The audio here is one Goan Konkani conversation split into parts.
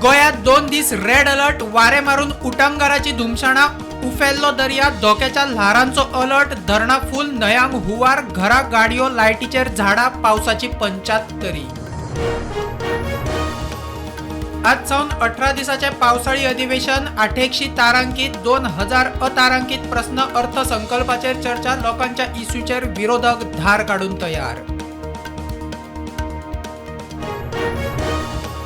गोंयांत 2 दीस रेड अलर्ट, वारें मारून उटंगाराची धुमशणां, उफेल्लो दर्या, धोक्याच्या ल्हारांचो अलर्ट, धरणां फूल, न्हंयांक हुंवार, घरां, गाडयो, लायटीचेर झाडां, पावसाची पंच्यात्तरी. आज सावन 18 दिसाचे पावसाळी अधिवेशन, 800 तारांकित, 2000 अतारांकित प्रस्न, अर्थसंकल्पाचेर चर्चा, लोकांच्या इश्यूचेर विरोधक धार काडून तयार.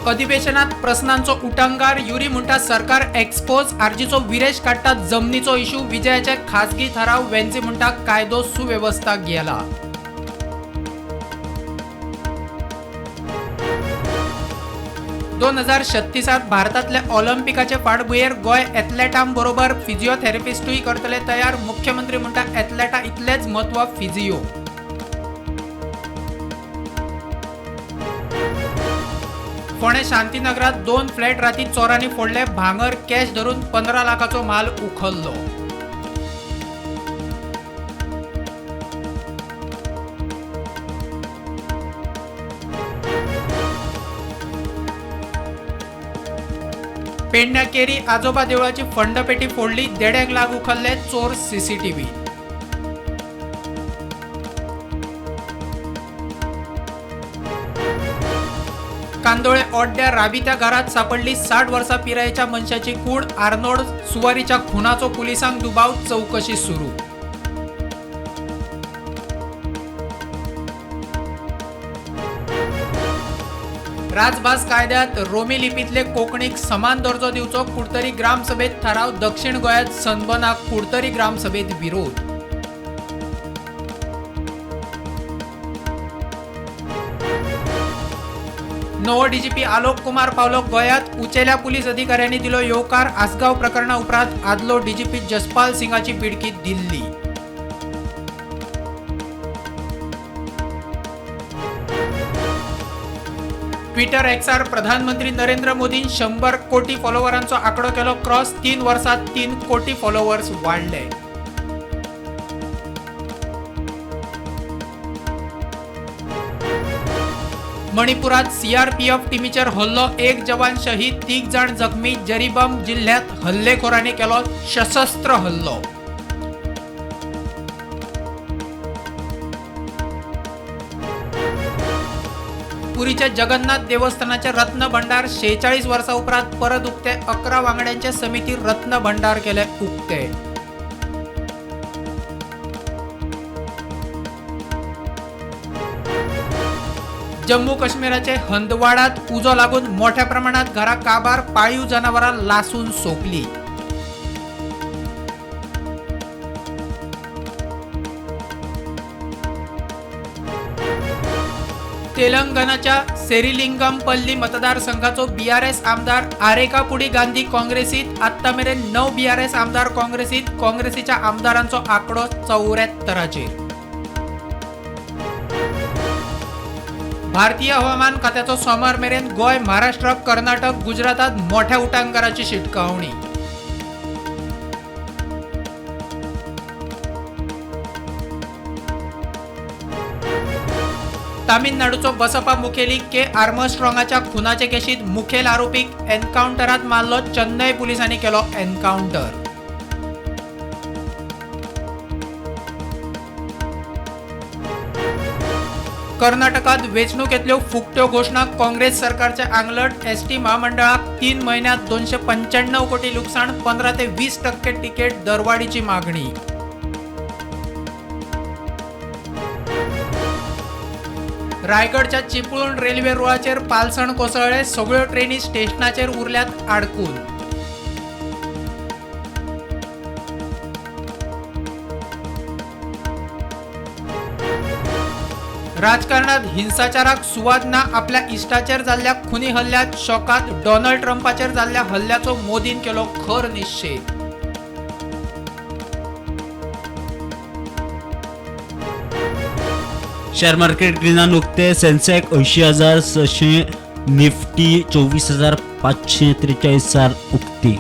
अधिवेशनात प्रस्नांचो उटंगार, युरी म्हणटा सरकार एक्सपोज, आरजीचो विरेश काडटा जमनीचो इश्यू, विजयाचे खासगी थाराव, वेन्झी म्हणटा कायदो सुवेवस्था गेला. 2036 भारतांतल्या ऑलिम्पिकाचे फाटभुंयेर गोंय एथलेटां बरोबर फिजिओथेरपिस्टूय करतले तयार, मुख्यमंत्री म्हणटा एथलेटा इतलेंच म्हत्व फिजियो. फोंडें शांतीनगरात 2 फ्लॅट राती चोरांनी फोडले, भांगर कॅश धरून 15 लाखाचो माल उखल्लो. पेडण्या केरी आजोबा देवळाची फंडपेटी फोडली, 1.5 लाख उखल्ले, चोर सीसीटीव्ही. कांदोळे ओड्ड्या राबित्या घरात सापडली 60 वर्सां पिरायेच्या मनशाची कूड, आर्नोल्ड सुवारीच्या खुनाचो पुलिसांक दुबाव, चवकशी सुरू. राजभास कायद्यात रोमी लिपींतले कोंकणीक समान दर्जो दिवचो, कुडतरी ग्रामसभेत थाराव, दक्षिण गोंयांत सनबर्नाक कुडतरी ग्रामसभेत विरोध. नवो डीजीपी आलोक कुमार पावलो गोंयांत, उचेल्या पुलीस अधिकाऱ्यांनी दिलो येवकार, आसगांव प्रकरणा उपरांत आदलो डीजीपी जसपाल सिंगाची बिडकी दिल्ली. ट्विटर एक्सार प्रधानमंत्री नरेंद्र मोदीन 100 कोटी फॉलोवरांचो आंकडो केलो क्रॉस, 3 वर्सात 3 कोटी फॉलोवर्स वाडले. मणिपुरात सीआरपीएफ टिमीचेर हल्लो, 1 जवान शहीद, 3 जाण जखमी, जरीबम जिल्ह्यात हल्लेखोरांनी केलो सशस्त्र हल्लो. पुरीच्या जगन्नाथ देवस्थानाचे रत्न भंडार 46 वर्सां उपरांत परत उक्ते, 11 वांगड्यांचे समिती रत्न भंडार केले उक्ते. जम्मू काश्मीराचे हंदवाडात उजो लागून मोठ्या प्रमाणात घरां काबार, पाळीव जनावरां लासून सोंपली. तेलंगणाच्या सेरिलिंगमपल्ली मतदारसंघाचो बीआरएस आमदार आरेकापुडी गांधी काँग्रेसीत, आत्ता मेरेन 9 बीआरएस आमदार काँग्रेसीत, काँग्रेसीच्या आमदारांचो आंकडो 74चेर. भारतीय हवामान खात्याचो सोमार मेरेन गोंय, महाराष्ट्र, कर्नाटक, गुजरातात मोठ्या उटांगाराची शिटकावणी. तामिळनाडूचो बसपा मुखेली के आर्मस्ट्रॉंगाच्या खुनाचे केशीत मुखेल आरोपीक एन्कावंटरात मारलो, चेन्नय पुलिसांनी केलो एन्कावंटर. कर्नाटकात वेंचणुकेंतल्यो फुकट्यो घोशणा, काँग्रेस सरकारचे आंगलट, एसटी महामंडळाक 3 म्हयन्यांत 295 कोटी लुकसाण, 15 ते 20% तिकेट दरवाडीची मागणी. रायगडच्या चिपळूण रेल्वे रुळाचेर पालसण कोसळ्ळें, सगळ्यो ट्रेनी स्टेशनाचेर उरल्यात आडकून. राजकारणात हिंसाचाराक सुवात ना, आपल्या इश्टाचेर जाल्ल्या खुनी हल्ल्यात शॉकात डोनाल्ड ट्रंपाचेर जाल्ल्या हल्ल्याचो मोदीन केलो खर निशेध. शेअर मार्केट ग्रीनान उक्ते, सेन्सेक्स 80,600, निफ्टी 24,543 उक्ती.